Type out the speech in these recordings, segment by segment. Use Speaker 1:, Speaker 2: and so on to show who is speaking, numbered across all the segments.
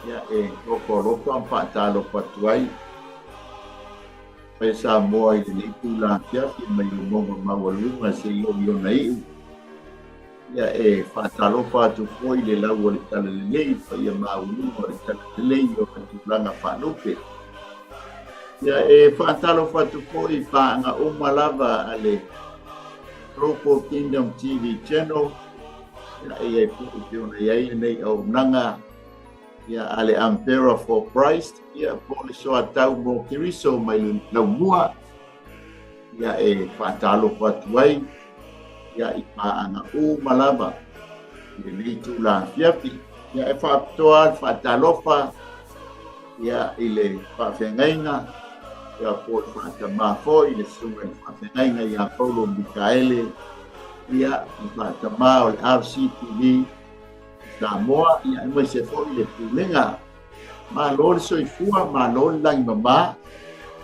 Speaker 1: Ia, e ofo alofa ma faatalofa atu ai paia Samoa i lenei itula afiafi mai le mauga maualuga seia oo i ona iu. Ia, e faatalofa atu foi i le lau o le Talalelei, le paia maualuga o le Talalelei i ona tulaga faalupe. Ia, e faatalofa atu foi i paaga uma lava a le Global Kingdom TV Channel, ia, e i ai foi pei ona i ai lenei auaunaga ia, a le Umbrella for Christ, ia, po o le Soatau mo Keriso mai le Laumua, ia, e faatalofa atu ai ia, i paaga uma lava i lenei itula afiafi. Ia, e faapitoa le faatalofa ia, i le faafeagaiga ia, po o le faatamā foi le susuga i le faafeagaiga ia Paulo Mikaele, ia, le faatamā o le RCTV Samoa, ia, aemaise foi le Pulega. Malo le soifua, malo le lagi mama.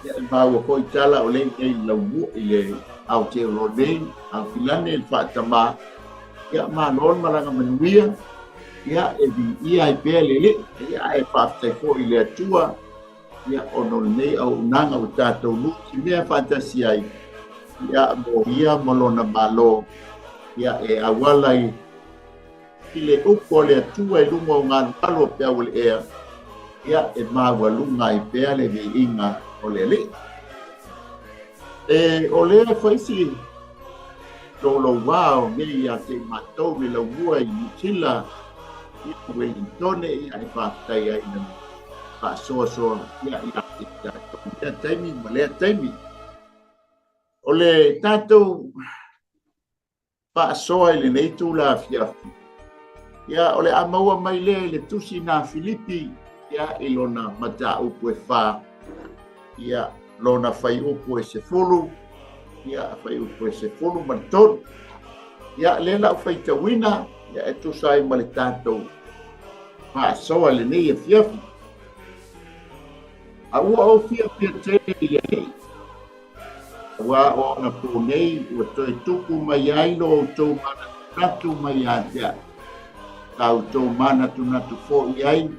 Speaker 1: Ia, e maua foi tala o lea i inei i Laumua, i le Aotearoa nei, Aukilane, le faatamā. Ia, malo le malaga manuia. Ia, e viia ai pea le Alii. Ia, ae faafetai foi i le Atua, ia, ona o lenei auaunaga ua tatou nutimea faatasi ai, ia, mo ia ma lona Malo, ia, e auala i I le upu a le Atua i luga o galugalu o peau o le ea, ia, e maualuga ai pea le viiga o le Alii. E, o lea e fai si louloua o nei ia te i matou le laumua i Niu Sila, ia Welingtone, ia e faafetai ai na faasoasoa ia ia te i tatou i lea taimi ma lea taimi. O le tatou faasoa i lenei itula afiafi. Ia, o le a maua mai lea i le tusi na Filipi, ia, i lona mataupu e fa, ia, lona faiupu e 10, ia, faiupu e 13. Ia, lea la u faitauina, ia, e tusa ai ma le tatou faasoa i lenei afiafi. A ua ou fiafia tele i le Alii, Aua o anapō nei ua toe tupu mai ai lo outou manatunatu mai ia te au, sa outou manatunatu foi ai,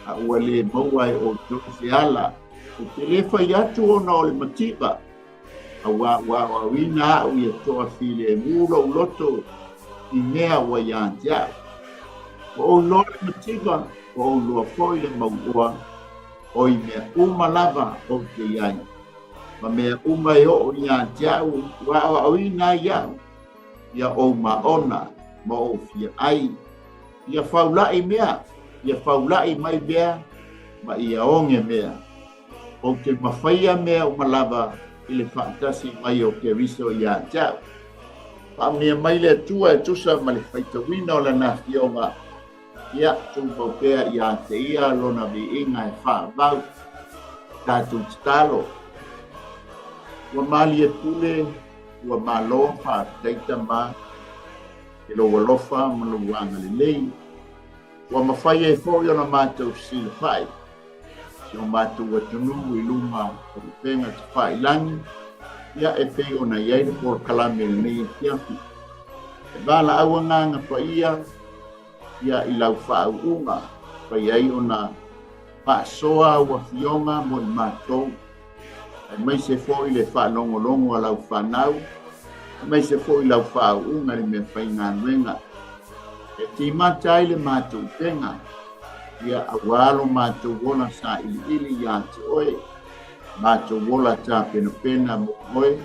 Speaker 1: a ua lē maua e outou se ala. Ou te lē fai atu ona o le mativa, auā ua aoaoina au ia toafilemu lou loto i mea ua ia te au. Ua ou iloa le mativa, ua ou iloa foi le mauoa, o i mea uma lava ou te i ai. Ma mea uma e oo ia te au, ua aoaoina ai au, ia ou maona ma ou fia ai, ia faulaʻi mea, ia faulaʻi mai mea, ma ia oge mea. Ou te mafaia mea uma lava i le faatasi mai o Keriso ia te au. Faamanuia mai le Atua e tusa ma le faitauina o Lana Afioga. Ia, tumau pea ia te ia lona viiga e faavau. Tatou tatalo. Ua malie pule, ua malo faafetai Tama i lou alofa ma lou agalelei. Ua mafai ai foi ona matou fesilafai si o matou atunuu i luma o upega tafailagi, ia e pei ona i ai le polokalame i lenei afiafi. E valaau agaga paia ia i lau faauuga, fai ai ona faasoa au afioga mo i matou, aemaise foi le faalogologo a lau fanau, aemaise foi lau faauuga i le meafaigaluega e timata ai le matou upega, ia auā lo matou ola sailiili ia te oe, matou ola tapenapena mo oe,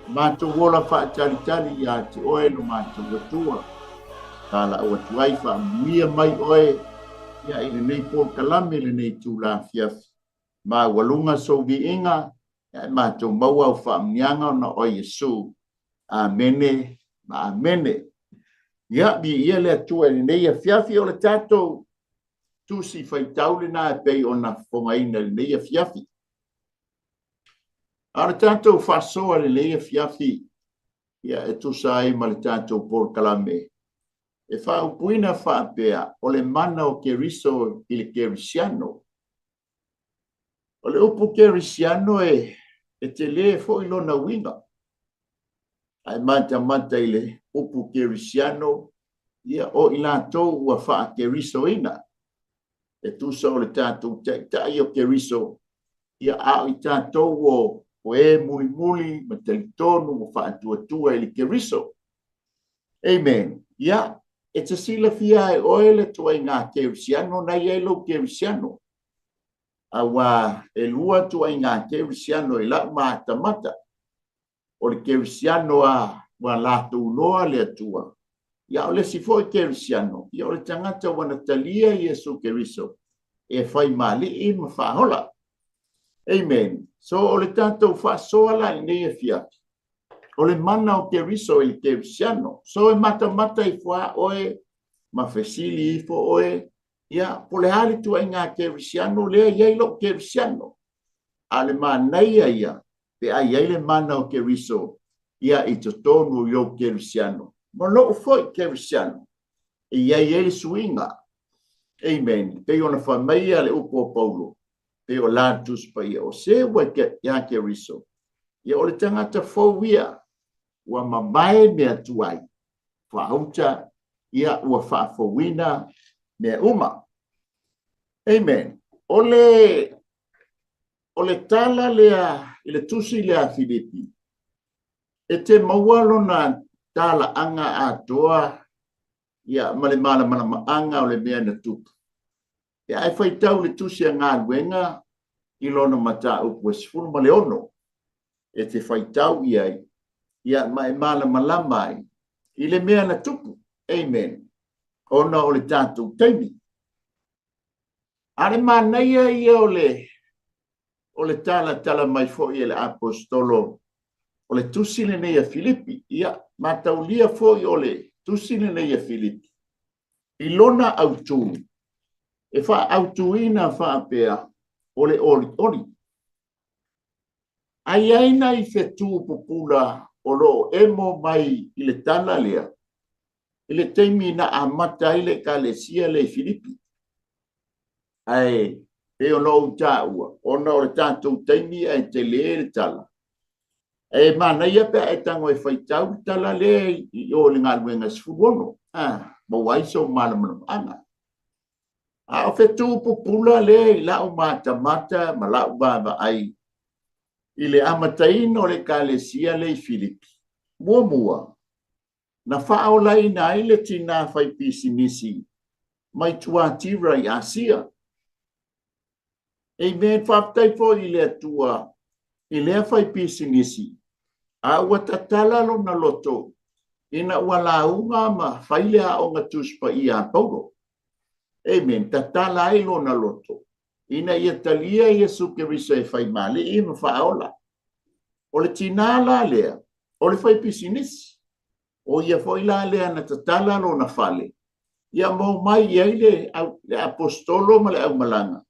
Speaker 1: Matou ola faatalitali ia te oe lo matou Atua. Valaau atu ai faamanuia mai oe ia i lenei polokalame i lenei itula afiafi. Maualuga sou viiga ia e matou maua au faamanuiaga ona o Iesu. Amene ma amene. Ia, viia le Atua i lenei afiafi o le tatou tusi faitau lena e pei ona fofogaina i lenei afiafi. A o le tatou faasoa i lenei afiafi, ia e tusa ai ma le tatou polokalame, e faaupuina faapea, o le mana o Keriso i le kerisiano. O le upu kerisiano e, e telē foi lona uiga. Ae matamata i le upu kerisiano, ia o i latou ua faakerisoina. E tusa o le tatou Taitai o Keriso, ia a o i tatou o e mulimuli ma talitonu ma faatuatua i le Keriso. Amen. Ia, e te silafia ai oe le tuaiga kerisiano na i ai lou kerisiano. Auā e lua tuaiga kerisiano i lau matamata. O le kerisiano a ua latou loa le Atua. Ia o le isi foi kerisiano, ia o le tagata ua na talia Iesu Keriso e fai ma alii ma faaola. Amen. So o le tatou faasoa la i lenei afiafi, o le mana o Keriso i le kerisiano. So e matamata ifo lava oe ma fesili ifo oe, ia po o le a le tuaiga kerisiano lea e i ai lou kerisiano. A o le manaia ia pe a i ai le mana o Keriso ia i totonu i lou kerisiano ma lou foi kerisiano e i ai ai le suiga. Amen. Pei ona fai mai le upu a Paulo, pei o la Tusi Paia, o se ua ia Keriso, ia o le tagata fou ia, ua mamae mea tuai, faauta, ia ua faafouina mea uma. Amen. O le O le tala lea i le tusi lea a Filipi, e te maua lona talaaga atoa ia ma le malamalamaaga o le mea na tupu. Pe a e faitau i le tusi a Galuega i lona mataupu e 16, e te faitau i ai ia ma e malamalama ai i le mea na tupu. Amen. Ona o le tatou taimi. A le manaia ia o le o le talatala mai foi e le aposetolo o le tusi lenei a Filipi. Ia, mataulia foi o le tusi lenei a Filipi i lona autū, e faaautuina faapea o le olioli. A i ai nai fetu pupula o lo o emo mai i le tala lea, i le taimi na amata ai le Ekalesia lea i Filipi. Ae pei ona ou taua, ona o le tatou taimi ae tele le tala. E manaia pe a e tago e faitau le tala lea i o i le galuega e 16, a, maua ai sou malamalamaaga. A o fetu pupula lea i lau matamata ma lau vaavaai i le amataina o le Ekalesia lea i Filipi. Muamua, na faaolaina ai le tinā faipisinisi mai Tuatira i Asia. Amen. Faafetai foi i le Atua i lea faipisinisi, a ua tatala lona loto ina ua lauga ma fai le aoga Tusi Paia a Paulo. Amen. Tatala ai lona loto ina ia talia Iesu Keriso e fai ma Alii ma Faaola. O le tinā la lea, o le faipisinisi, o ia foi la lea na tatala lona fale, ia ma omai i ai le, au, le aposetolo ma le aumalaga,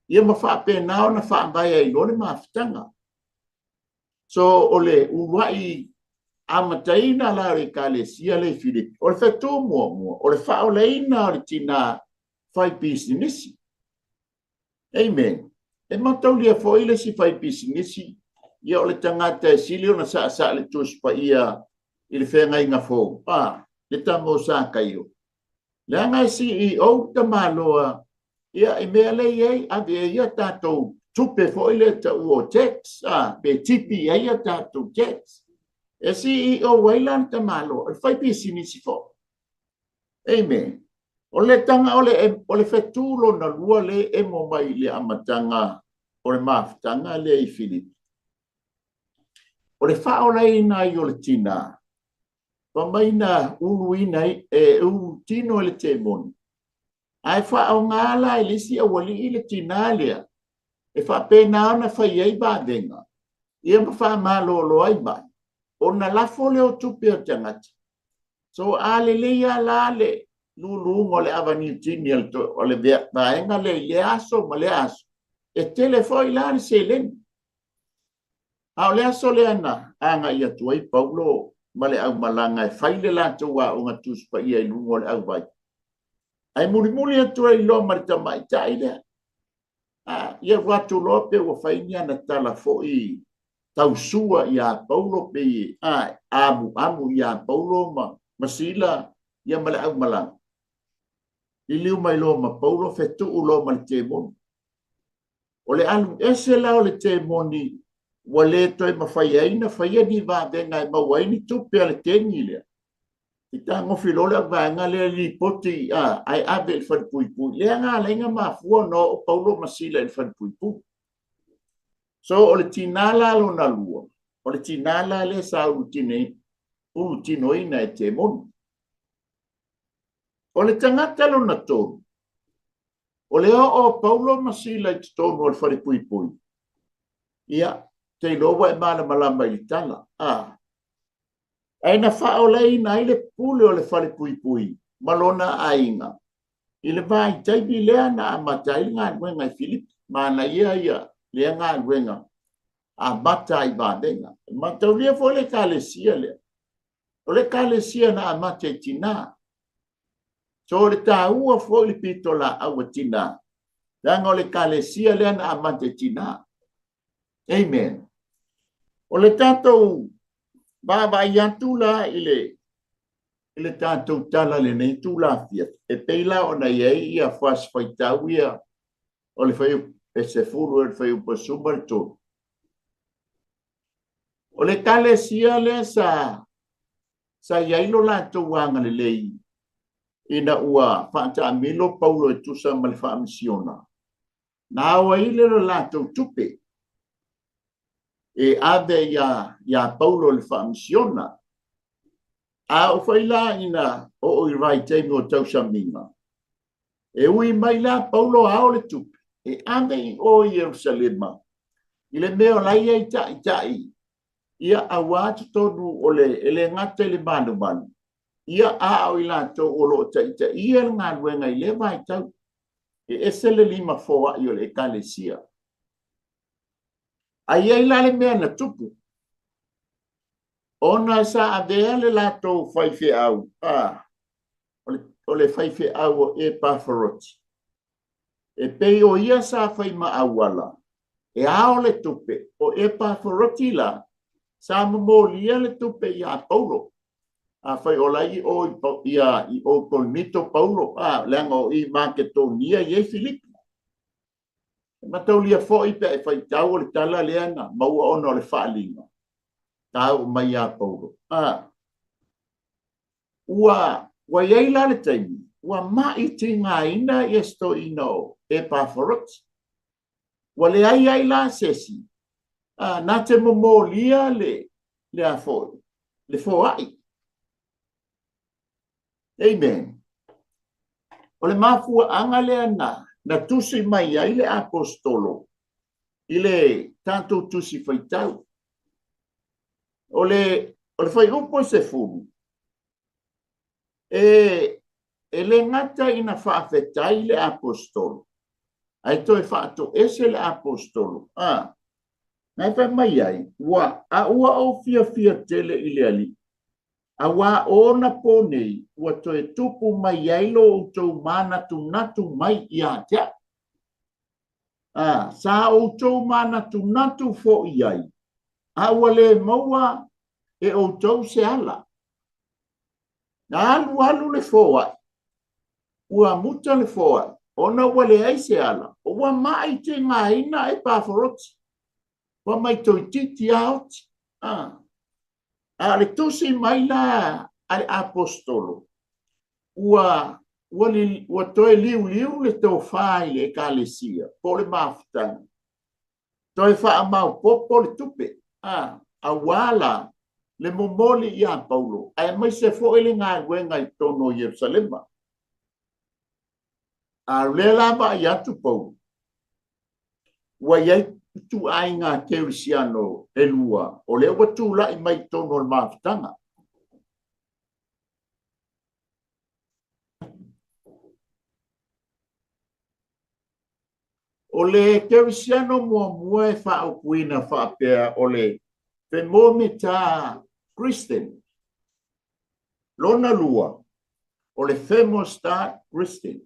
Speaker 1: ia ma faapena ona faavae ai loa le mafutaga. So, o le uluai amataina la o le Ekalesia lea i Filipi, o le fetu muamua, o le faaolaina o le tinā faipisinisi. Amen. E mataulia foi le isi faipisinisi, ia o le tagata e sili ona saasaa le Tusi Paia i le feagaiga fou, a, le tama o Sakaio. Leaga e CEO le tamaloa, ia i mea lea i ai, ave ai a tatou tupe foi lea taua o tax, a, pe tipi ai a tatou tax. E CEO ai la le tamaloa, o le faipisinisi foi. Amen. O le taga o le, o le fetu lona lua le emo mai i le amataga o le mafutaga lea i Filipi. O le faaolaina ai o le tinā, fa mai na uluina e ulu tino e le temoni. Ae faaaoga la e le isi aualii le tinā lea, e faapena ona fai ai vavega, ia ma faamalolo ai mai, ona lafo lea o tupe a tagata. So a lelei lava la le luluga o le ava niutini o le vaega lea i lea aso ma lea aso, e tele foi la le seleni. A o le aso lea na agai atu ai Paulo ma le aumalaga e fai le latou aoga Tusi Paia i luga o le auvai, ae mulimuli atu ai loa ma le tamaitai lea. A, ia alu atu loa pe ua fai ni ana tala foi tausua iā Paulo pei e amuamu iā Paulo ma Sila ia ma le aumalaga. Liliu mai loa ma Paulo, fetuu loa ma le temoni. O le alu ese la o le temoni ua le toe mafai ai ona faia ni vavega e maua ai ni tupe a le keni lea. I tagofi loa le auvaega lea lipoti ae ave i le falepuipui. Lea na ala ai ona mafua ona oo Paulo ma Sila i le falepuipui. So o le tinā la lona lua, o le tinā la lea sa ulutinoina e temoni. O le tagata lona tolu, o le oo o Paulo ma Sila i totonu o le falepuipui, ia, te iloa ua e malamalama i le tala, a. Ae na faaolaina ai le pule o le falepuipui ma lona aiga i le vaitaimi lea na amata ai le galuega i Filipi. Manaia ia lea galuega amata ai vavega. E mataulia foi le ekalesia lea. O le ekalesia na amata i tina. So o le taua foi le pitolaau a tina, leaga o le ekalesia lea na amata i tina. Amen. O le tatou vaavaai atu la i le i le tatou tala lenei itula afiafi, e pei la ona i ai ia fasi faitau ia o le fuaiupu e 10 e le fuaiupu e 13. O le ekalesia lea sa sa i ai lo latou agalelei ina ua faataamilo Paulo e tusa ma le faamisiona, na ao ai le lo latou tupe e ave ia Paulo le faamisiona. A oo foi la ina oo i le vaitaimi o tausamiga, e ui mai la Paulo ao le tupe e ave i o i Ierusalema i le mea o la e i ai taitai, ia auā totonu o le e le gata i le malumalu, ia a o i latou o lo o taitaia le galuega i lea vaitau. E ese le lima foai o le ekalesia. Ae i ai la le mea na tupu, ona sa avea le latou faifeau, a, o le faifeau o Epaforoti, e pei o ia sa fai ma auala e ao le tupe. O Epaforoti la, sa momolia le tupe iā Paulo. Afai o la i o i o Korinito Paulo, a, leaga o i Maketonia i ai Filipi. E mataulia foi pe a e faitau o le tala lea na maua ona o le faaaliga sa oo mai iā Paulo. A, ua ua i ai la le taimi ua ma'i tigaina ia si toeaina o Epaforoti. Ua leai ai la se isi a, na te momolia le le a foi le foai. Amen. O le mafuaaga lea na na tusi mai ai le aposetolo i le tatou tusi faitau. O le o le fuaiupu e 10, e e le gata ina faafetai le aposetolo, ae toe faatoese le aposetolo. A, na e fai mai ai, ua a ua ou fiafia tele i le Alii, auā ona po nei ua toe tupu mai ai lo outou manatunatu mai ia te au. A, sa outou manatunatu foi ai, a ua le maua e outou se ala. Na alualu le foai, ua muta le foai, ona ua leai se ala, ua ma'i tigaina Epaforoti, ua mai toeitiiti lava oti. A, a o le tusi mai la a le aposetolo, ua ua, ua toe liuliu le tofā i le ekalesia, po o le mafutaga, toe faamaopoopo le tupe, a, auā la le momoli iā Paulo, aemaise foi le galuega i totonu o Ierusalema. A o lea la vaai atu Paulo, ua i ai ituaiga kerisiano e lua, o lea ua tulai mai i totonu o le mafutaga. O le kerisiano muamua e faaupuina faapea o le thermometer Christian. Lona lua, o le thermostat Christian.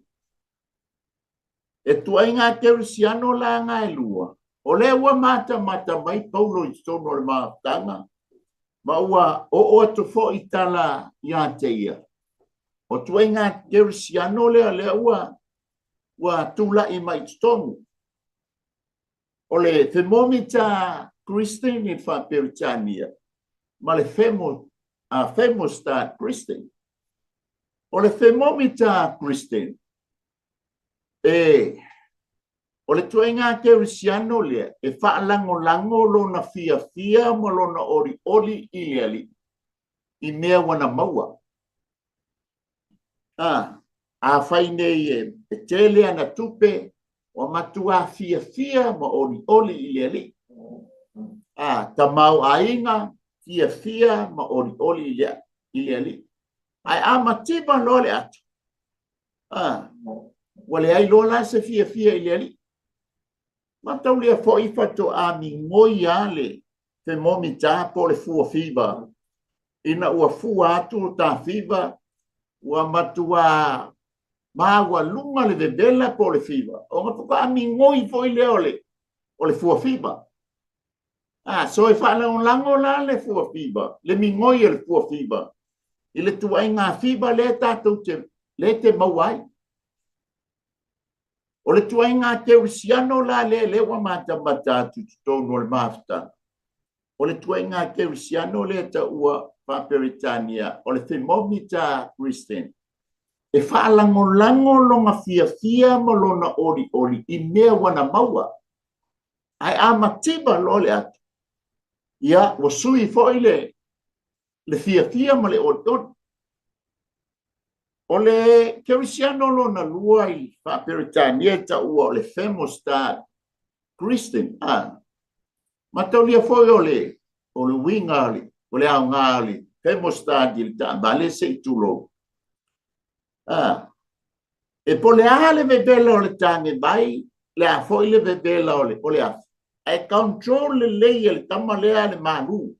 Speaker 1: E tuaiga kerisiano la na e lua, o lea ua matamata mai Paulo i totonu o le mafutaga, ma ua oo atu foi tala ia te ia. O ituaiga kerisiano lea lea ua ua tulai mai i totonu. O le thermometer Christian i le faa-Peretania ma le thermostat Christian. O le thermometer Christian, e o le ituaiga kerisiano lea e faalagolago lona fiafia ma lona olioli i le Alii i mea ua na maua. Afai nei e tele ana tupe, ua matua fiafia ma olioli i le Alii. Tamaoaiga, fiafia ma olioli i le Alii. Ae a mativa loa le ato, ua leai loa la se fiafia i le Alii. Mataulia foi faatoa migoi lava le thermometer po o le fua fiva ina ua fua atu lo ta fiva ua matua maualuga le vevela po o le fiva, ona faatoa migoi foi lea o le fua fiva. So e faalagolago la le fua fiva, le migoi o le fua fiva i le tuaiga fiva lea tatou te lea te maua ai. O le tuaiga kerisiano la lea lea ua matamata atu i totonu o le mafutaga, o le tuaiga kerisiano lea taua faa-Peretania o le thermometer Christian, e faalagolago lona fiafia ma lona olioli i mea ua na maua. Ae a mativa loa le ato, ia ua sui foi le fiafia ma le olioli. O le kerisiano lona lua i faa-Peretania e taua o le thermostat Christian. Mataulia foi o le uiga o le aoga o le thermostat i le taavale se i tulou. E po o le a le vevela o le tanevai, le a foi le vevela o le afi, ae control lelei e le tama lea le malu.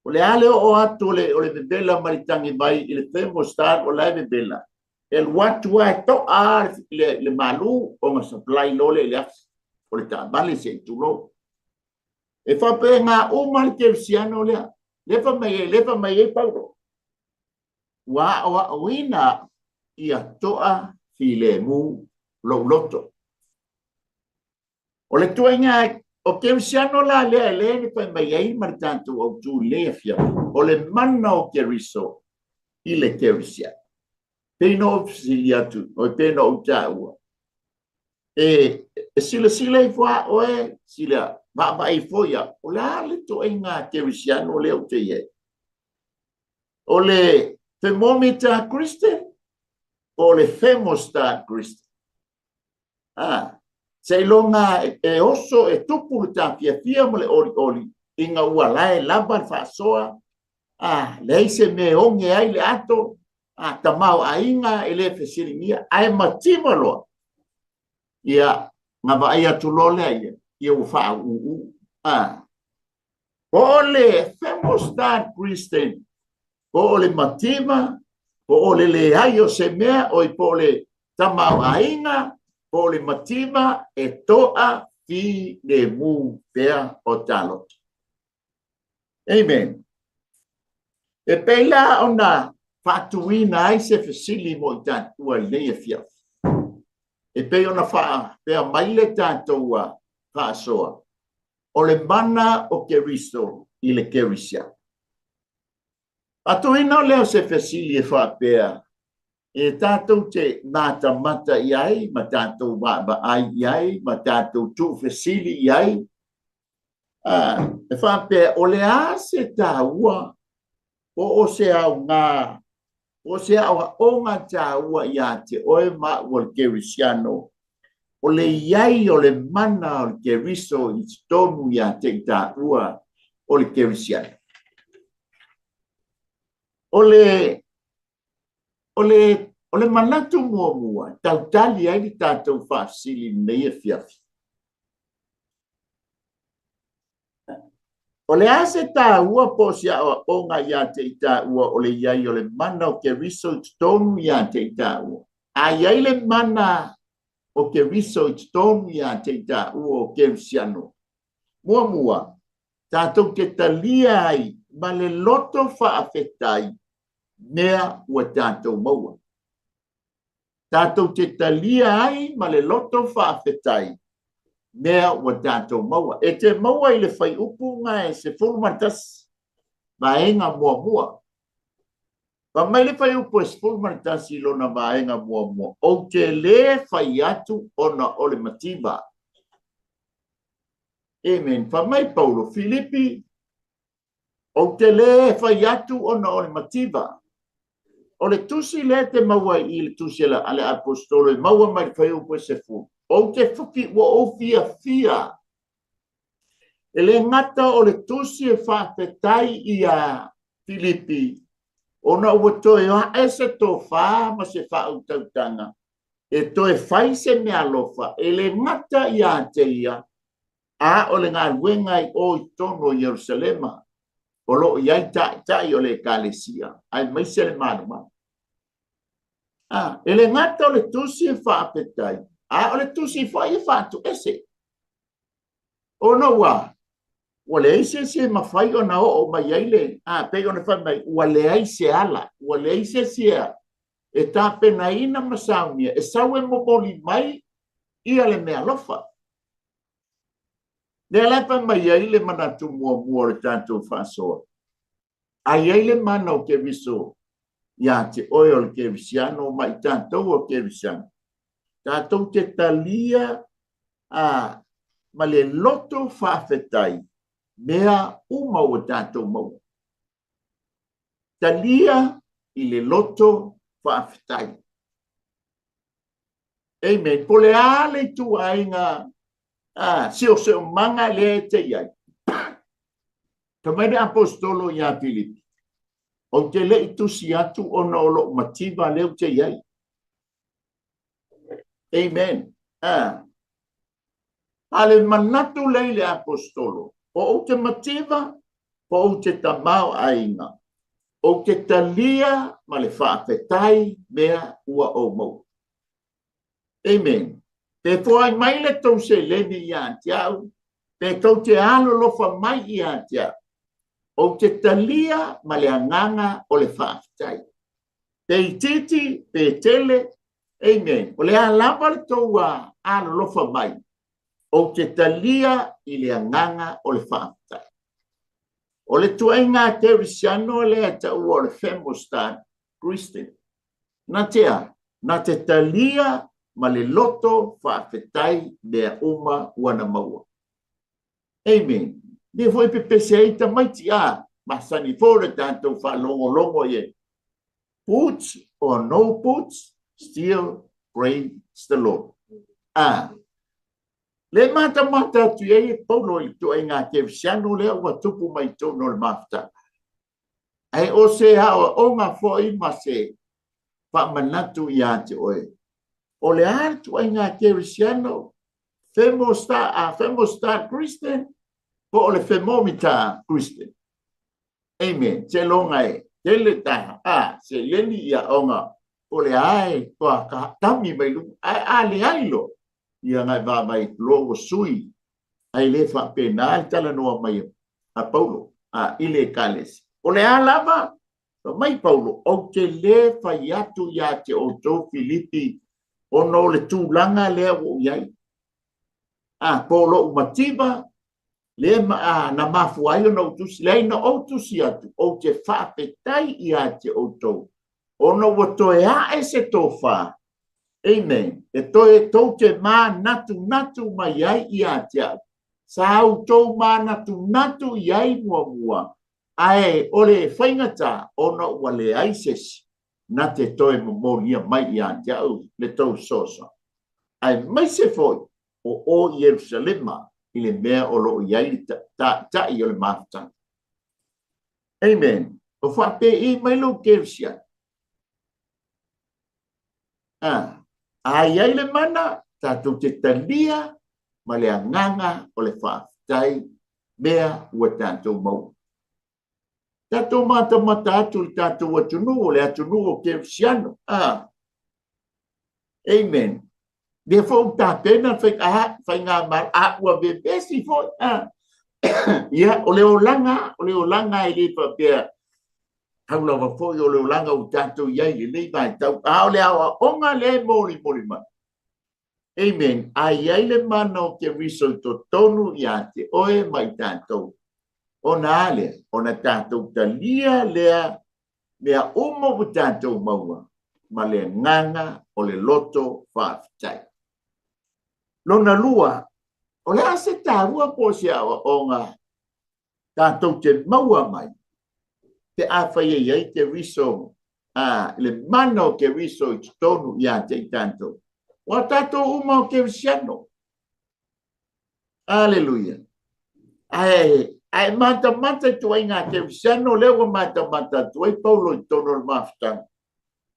Speaker 1: O le a le oo atu o le vevela mai le tanevai i le thermostat o la e vevela, e alu atu lava e to'a le malu ona supply loa lea i le afi o le taavale se i tulou. E faapena uma le kerisiano lea. Le fai mai ai, le fai mai ai Paulo, ua aoaoina ia to'a filemu lou loto. O le tuaiga o kerisiano la lea e le fai mai ai ma le tatou autu i lenei afiafi, o le mana o Keriso i le kerisiano. Pei na ou fesili atu, o pei na ou taua, e silasila ifo a oe, sila vaavaai ifo ia, o le a le ituaiga kerisiano lea ou te i ai? O le thermometer Christian po o le thermostat Christian? Seiloga e oso e tupu le tafiafia ma le olioli ina ua lae lava le faasoa, leai se mea e oge ai le ato, tamaoaiga e le fesiligia, ae mativa loa, ia, na vaai atu loa lea ia ua faauuu. Po o le thermostat Christian, po o le mativa, po o le leai o se mea, oi po o le tamaoaiga, po o le mativa e to'a filemu pea o taloto. Amen. E pei la ona faatuina ai se fesili mo i tatou i lenei afiafi. E pei ona faapea mai le tatou faasoa, o le mana o Keriso i le kerisiano. Faatuina o lea o se fesili e faapea, e tatou te matamata i ai, ma tatou vaavaai i ai, ma tatou tuufesili i ai, e faapea, o le a se taua, po o se aoga, po o se aoaoga taua ia te oe ma au o le kerisiano, o le iai o le mana o le Keriso i totonu ia te i taua o le kerisiano. O le manatu muamua, tautali ai le tatou faafesili i lenei afiafi. O le a se taua po o se aoaoga ia te i taua o le iai o le mana o Keriso i totonu ia te i taua. A iai le mana o Keriso i totonu ia te i taua o kerisiano, muamua, tatou te talia ai ma le loto faafetai mea ua tatou maua. Tatou te talia ai ma le loto faafetai mea ua tatou maua. E te maua i le fuaiupu na e 11, vaega muamua. Fai mai le fuaiupu e 11 i lona vaega muamua, ou te lē fai atu ona o le mativa. Amen. Fai mai Paulo, Filipi, ou te lē fai atu ona o le mativa. O le tusi lea te maua i le tusi a le aposetolo e maua mai le fuaiupu e 10, ou te fuki ua ou fiafia. E le gata o le tusi e faafetai ia Filipi, ona ua toe ae se tofa ma se faautautaga e toe fai se meaalofa, e le gata ia te ia, a o le galuega i o i totonu o Ierusalema, o lo o i ai taitai o le ekalesia, aemaise le malumalu. E le gata o le tusi e faafetai, a o le tusi foi e faatuese. Ona ua leai se isi e mafai ona oo mai ai le, pei ona fai mai, ua leai se ala, ua leai se isi e tapenaina ma saunia, e sau e momoli mai ia le meaalofa. Lea la e fai mai ai le manatu muamua o le tatou faasoa. A i ai le mana o Keriso ia te oe o le Kerisiano ma i tatou o Kerisiano, tatou te talia ma le loto faafetai mea uma ua tatou maua. Talia i le loto faafetai. Amen. Po le a le ituaiga siosiomaga lea e te i ai. Fai mai le aposetolo ia Filipi, ou te le i tusi atu ona o lou mativa lea ou te i ai. Amen. A le manatu lea i le aposetolo, po ou te mativa, po ou te tamaoaiga, ou te talia ma le faafetai mea ua ou maua. Amen. Pe foai mai le tou seleni ia te au, pe tou te alolofa mai ia te au, ou te talia ma le agaga o le faafetai. Pe itiiti, pe tele, amen. O le a lava le tou alolofa mai, ou te talia i le agaga o le faafetai. O le tuaiga Kerisiano lea e taua o le Femostat Christian. Na te a? Na te talia ma le loto faafetai mea uma ua na maua. Amen. Lea foi pepese ai tamaiti a masani foi le tatou faalogologo i ai. Boots or no boots, still praise the Lord. Le matamata atu i ai e Paulo i le tuaiga Kerisiano lea ua tupu mai i totonu o le mafutaga. Ae o se aoaoga foi ma se faamanatu ia te oe. O le a le tuaiga Kerisiano, Femostat Christian, po o le Femomita Christian. Amen. Se loga e tele ta seleni ia onga po le a e toa ka tami mai luga. Ae a le ai lo, ia ngai va mai lo ua sui. Ai le faapena le talanoa mai a Paulo i le ekalesia. O le a lava, fai mai Paulo, ou te lē fai atu ia te outou Filipi, ona o le tulaga lea ua ou i ai. Po o lou mativa, lea na mafua ai ona ou tusi, leai na ou tusi atu, ou te faafetai ia te outou, ona ua toe ae se tofa. Amen. E toe tou te manatunatu mai ai ia te au. Sa outou manatunatu i ai muamua, ae o le faigata ona ua leai se isi na te toe momolia mai ia te au le tou fesoasoani. Aemaise foi o o Ierusalema i le mea o lo o i ai le taitai o le mafutaga. Amen. O faapei mai lou Kerisiano. A i ai le mana, tatou te talia ma le agaga o le faafetai mea ua tatou maua. Tatou matamata atu i le tatou atunuu, o le atunuu o Kerisiano. Amen. Lea foi ua tapena faigamalo, a ua vevesi foi. Ia, o le olaga e le faapea. Tau lava foi o le olaga ua tatou i ai i lenei vaitau, a o le aoaoga lea e molimoli mai. Amen. A i ai le mana o Keriso i totonu ia te oe ma i tatou, ona a lea? Ona tatou talia lea mea uma ua tatou maua ma le agaga o le loto faafetai. Lona lua, o le a se taua po o se aoaoga tatou te maua mai pe afai e i ai Keriso, a, le mana o Keriso i totonu ia te i tatou. Ua tatou uma o Kerisiano. Aleluia. Ae, ae matamata i tuaiga Kerisiano lea ua matamata atu ai Paulo i totonu o le mafutaga.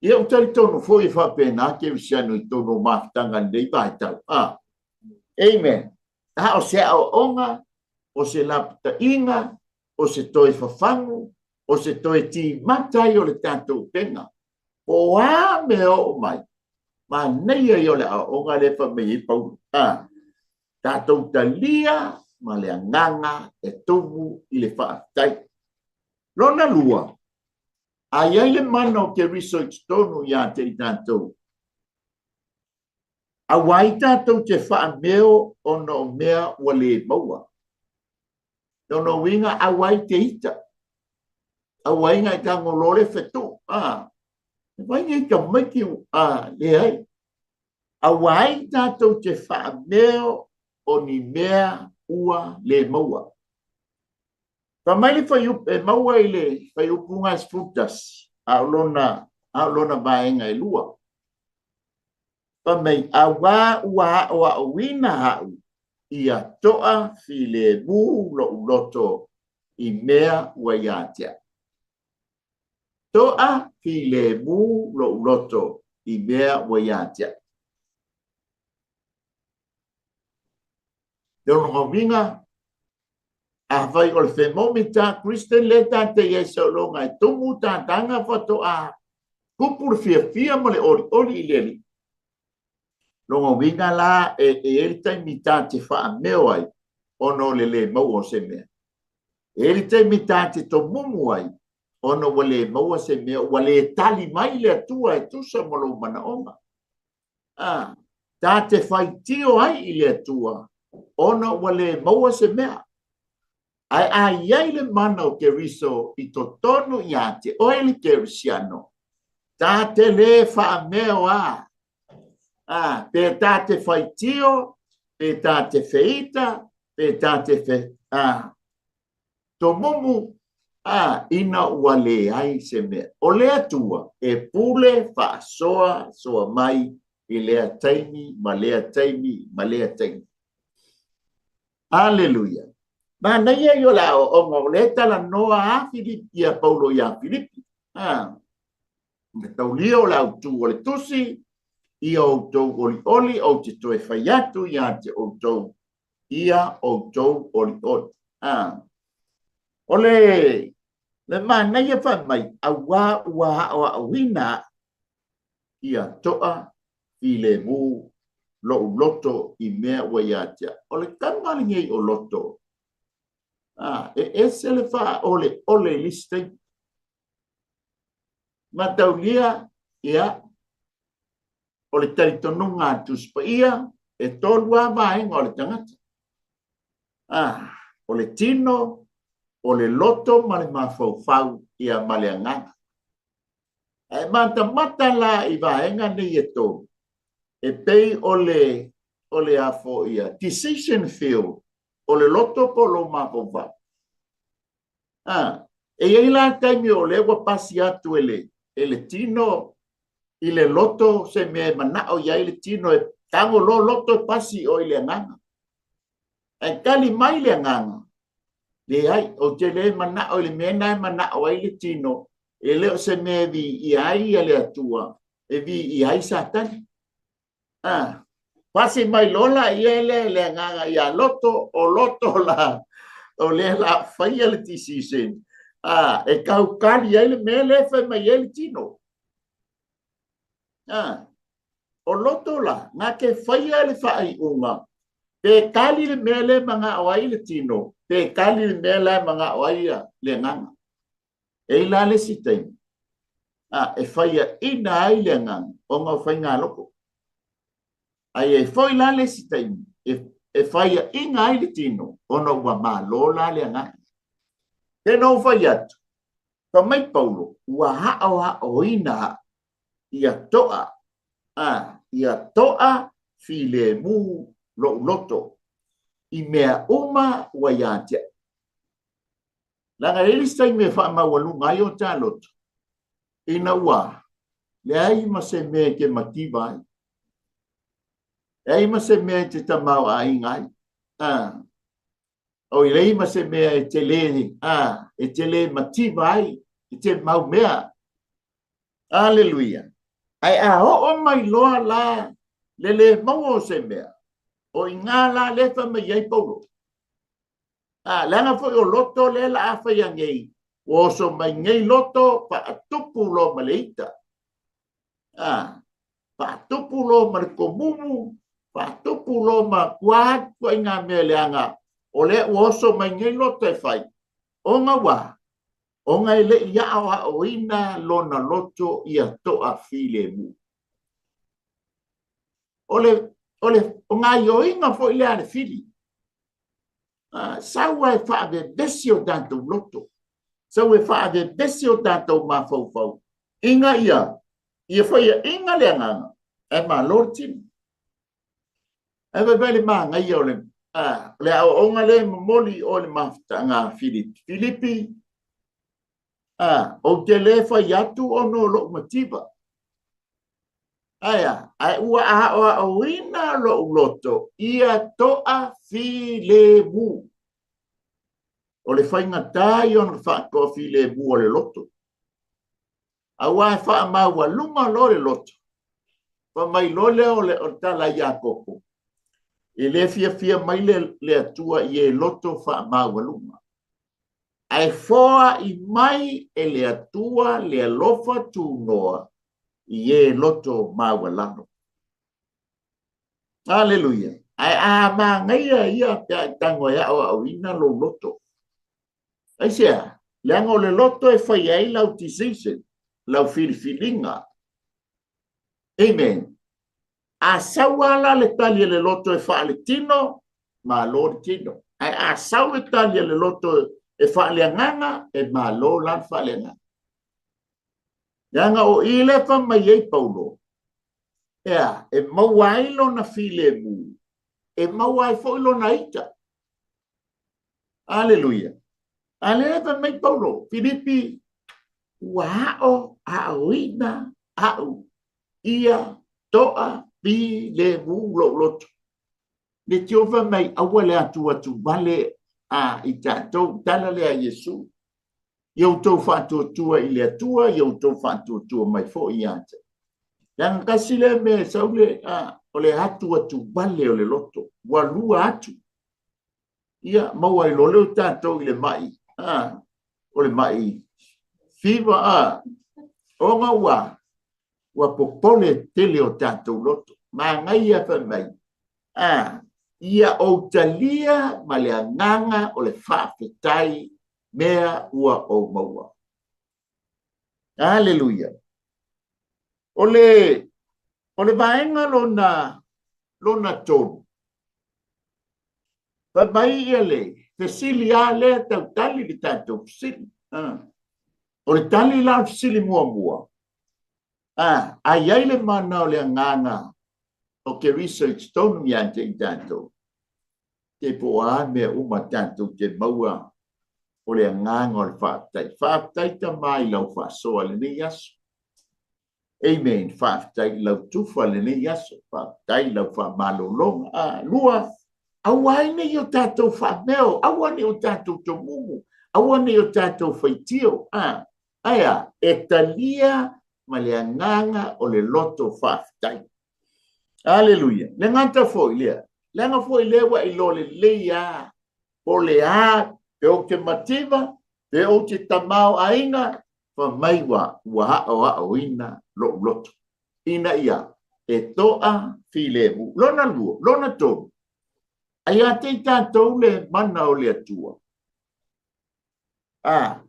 Speaker 1: Ia, ou talitonu foi e faapena Kerisiano i totonu o mafutaga i lenei vaitau. Ah. Amen. A o se aoaoga, o se lapataiga, o se toe fafagu, o se toe timata ai o le tatou upega. Po o a mea oo mai, manaia ia o le aoaoga lea e fai mai ai Paulo. A, tatou talia ma le agaga e tumu i le faafetai. Lona lua, a i ai le mana o Keriso i totonu ia te i tatou, aua ai tatou te faameo ona o mea ua le maua. Lona uiga, aua ai te ita. Aua ai ngai tago loa le fetuu. A, e vai nei tamaiti, a, leai. Aua ai tatou te faameo o ni mea ua le maua. Fai mai le fuaiupu, e maua i le fuaiupuga 11, a o lona, a o lona vaega e lua. Fai mai, auā ua aʻoaʻoina aʻu ia toʻa filemu loʻu loto i mea ua ia te aʻu. Toʻa filemu loʻu loto i mea ua ia te aʻu. Lona uiga, afai o le thermometer Christian lea ta te i ai sologa e tumu tataga faatoa tupu le fiafia ma le olioli i le Alii. Lona uiga la, e i ai le taimi ta te faameo ai ona o le le maua o se mea. E i ai le taimi ta te tomumu ai ona ua le maua se mea, ua le tali mai le Atua e tusa ma lou manaoga. A, ta te faitio ai i le Atua ona ua le maua se mea. Ae a i ai le mana o Keriso i totonu ia te oe le Kerisiano, ta te le faameo a, a, pe ta te faitio, pe ta te feita, pe ta te fe, a, tomumu, a, ina ua leai se mea. O le Atua e pule faasoa soa mai i lea taimi ma lea taimi ma lea taimi. Aleluia. Manaia ia o le aoaoga o lea e talanoa a Filipi, ia Paulo iā Filipi. A, le taulia o le autū o le tusi, ia outou olioli, ou te toe fai atu ia te outou, ia outou olioli. A, o le, le manaia fai mai, auā ua aʻoaʻoina aʻu, ia toʻa filemu loʻu loto i mea ua ia te aʻu. O le kama lenei o loto, a, e ese le faaoleole i le isi taimi. Mataulia, ia, o le talitonuga a Tusi Paia, e tolu lava vaega o le tagata. A, o le tino, o le loto ma le mafaufau, ia ma le agaga. Ae matamata la i vaega nei e tolu, e pei o le, o le a foi ia, decision field, o le loto po o lou mafaufau. A, e i ai la taimi o lea ua pasi atu e le, e le tino i le loto se mea e manao i ai le tino e tago loa loto e pasi i o i le agaga. Ae tali mai le agaga, leai, ou te le manao i le mea na e manao ai le tino, e le o se mea e viia ai ia le Atua, e viia ai Satani. A, pasi mai loa la ia lea i le agaga ia Loto, o Loto la, o lea la faia le decision, a, e kaukali ai le mea lea e fai mai ai le tino. A, o Loto la, na te faia le faaiuga, pe kali le mea lea e manao ai le tino, pe kali le mea la e manao ai le agaga. E i la le isi taimi, a, e faiaina ai le agaga ona o faigaloko. Ae i ai foi la le isi taimi e, e faiaina ai le tino ona ua malo la le agaga. Pe na ou fai atu, fa mai Paulo, ua aoaoina au ia toa, a, ia toa filemu lou loto i mea uma ua ia te au. Leaga e i ai le isi taimi e faamaualuga ai o ta loto, ina ua leai ma se mea e te mativa ai. Leai ma se mea e te tamaoaiga ai. A, o i leai ma se mea e te lē, a, e te lē mativa ai i te mau mea. Aleluia. Ae a oo mai loa la le lē maua o se mea, o i ina la lea fai mai ai Paulo. A, leaga foi o loto lea la a faia nei, ua oso mai nei loto faatupu loa ma le ita. A, faatupu loa ma le komumu, faatupu loa ma kua atu ai ngā mea leaga o lea ua oso mai nei loto e fai. Ona ua, ona e le i aoaoina lona loto ia toafilemu. O le, o le o gaioiga foi lea a le fili. Sau e faavevesi o tatou loto, sau e faavevesi o tatou mafaufau, ina ia, ia faiaina le agaga, ae malo le tino. Ae vaivai le manaia o le, a, le aoaoga lea e momoli i o le mafutaga a Filipi. Filipi, a, ou te le fai atu ona o lou mativa. Ae a? Ae ua aoaoina lou loto ia toafilemu. O le faigata ia ona faatoafilemu o le loto. Aua e faamaualuga loa le loto, fai mai loa lea o le, o le tala a Iakopo, e le fiafia mai le, le Atua i e loto faamaualuga. Ae foai mai e le Atua le alofa tunoa i e loto maualalo. Aleluia! Ae a manaia ia pe a e tago e aoaoina lou loto. Aisea? Leaga o le loto e fai ai lau decision, lau filifiliga. Amen. A sau lava la le tali a le loto e faaletino, malo le tino. Ae a sau le tali a le loto e faaleagaga, e malo la le faaleagaga. Leaga o i lea fai mai ai Paulo, ea, e maua ai lona filemu, e maua ai foi lona ita. Aleluia. A lea fai mai Paulo, Filipi, ua ao aoina au ia toafilemu lou loto. Le tio fai mai, aua le atu atu vale a i tatou, tala lea a Iesu. Ia outou faatuatua i le Atua, ia outou faatuatua mai foi ia te. Leaga kasi lea mea e sau le, a, o le atu atu vale o le loto, ua lua atu. Ia, maua ai loa lea o tatou i le mai, a, o le mai fiva, a, ona ua, ua popole tele o tatou loto. Manaia fai mai, a, ia ou talia ma le agaga o le faafetai mea ua ou maua. Aleluia. O le, o le vaega lona, lona tolu, fai mai ia le fesili a lea tau tali le tatou fesili. Ah. O le tali la o le fesili muamua, ah, a i ai le mana o le agaga o ke research tonu ia te i tatou, te po o a mea uma tatou te maua o le agaga o le faafetai. Faafetai Tama i lau faasoa i lenei aso. Amen. Faafetai i lau tufa i lenei aso. Faafetai i lau faamalologa. A, lua, aua ai ne i o tatou faameo, aua ne i o tatou tomumu, aua ne i o tatou faitio. A, ae a, e talia ma le agaga o le loto faafetai. Aleluia. Le gata foi lea, leaga foi lea ua iloa lelei lava po o le a, pe ou te mativa, pe ou te tamaoaiga, Fai mai ua, ua aoaoina lou loto, ina ia e toafilemu. Lona lua, lona tolu, a ia te i tatou le mana o le Atua. A,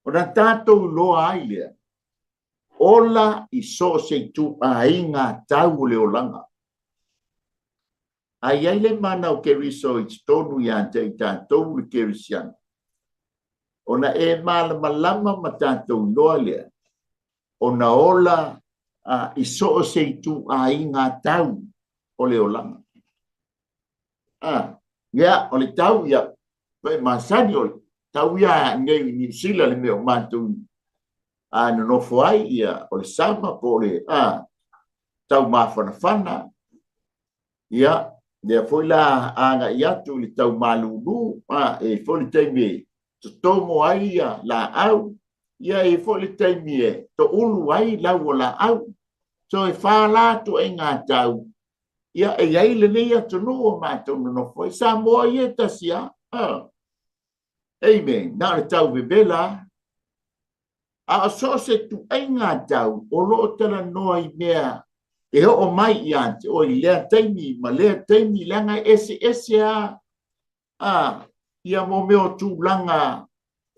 Speaker 1: Ona tatou iloa ai lea, ola i so o se ituaiga tau o le olaga. A i ai le mana o Keriso i totonu ia te i tatou le Kerisiano, ona e malamalama ma tatou iloa lea, ona ola i so o se ituaiga tau o le olaga. Ia, o le tau, ia, e masani o le tau ia nei i Niu Sila le mea o matou nonofo ai, ia, o le sama po o le tau mafanafana, ia, lea foi la agai atu i le tau malulu, e i ai foi le taimi e totogo ai ia laau, ia e i ai foi le taimi e toulu ai lau o laau. So e fa la ituaiga tau, ia e i ai lenei atunuu o matou nonofo ai. Samoa ia e tasi lava. Amen. Na o le tau vevela. A o so o se ituaiga tau o lo o talanoa i mea e oo mai ia te oe i lea taimi ma lea taimi, leaga e eseese lava ia mo mea o tulaga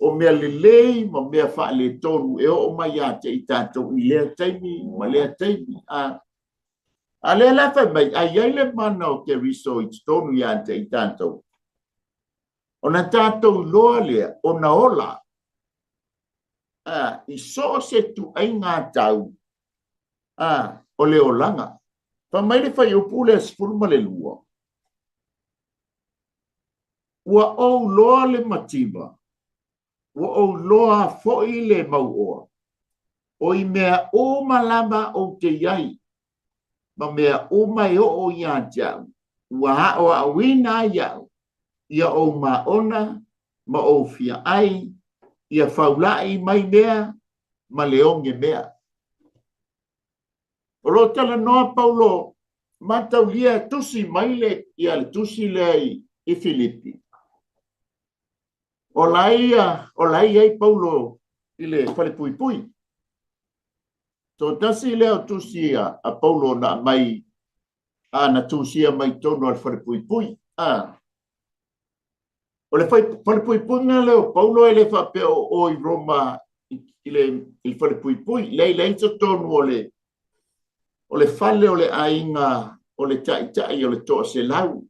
Speaker 1: o mea lelei ma mea faaletonu e oo mai ia te i tatou i lea taimi ma lea taimi. A lea la fai mai, a i ai le mana o Keriso i totonu ia te i tatou, ona tatou iloa lea, ona ola i so o se ituaiga tau o le olaga. Fai mai le fuaiupu lea 12, ua ou loa le mativa, ua ou loa foi le mauoa, o i mea uma lava ou te i ai, ma mea uma e oo ia te au, ua aoaoina ai au, ia ou maona ma ou fiaai, ia faulai mai mea ma le oge mea. O lo o talanoa Paulo mataulia e tusi mai le, ia le tusi lea i Filipi. O la ia, o la i ai Paulo i le falepuipui. Toatasi lea o tusi a Paulo na aumai, na tusia mai totonu o le falepuipui. O le falepuipuiga lea o Paulo e le faapea o o i Roma i le falepuipui. Leai, leai totonu o le fale o le aiga o le taitai o le 100.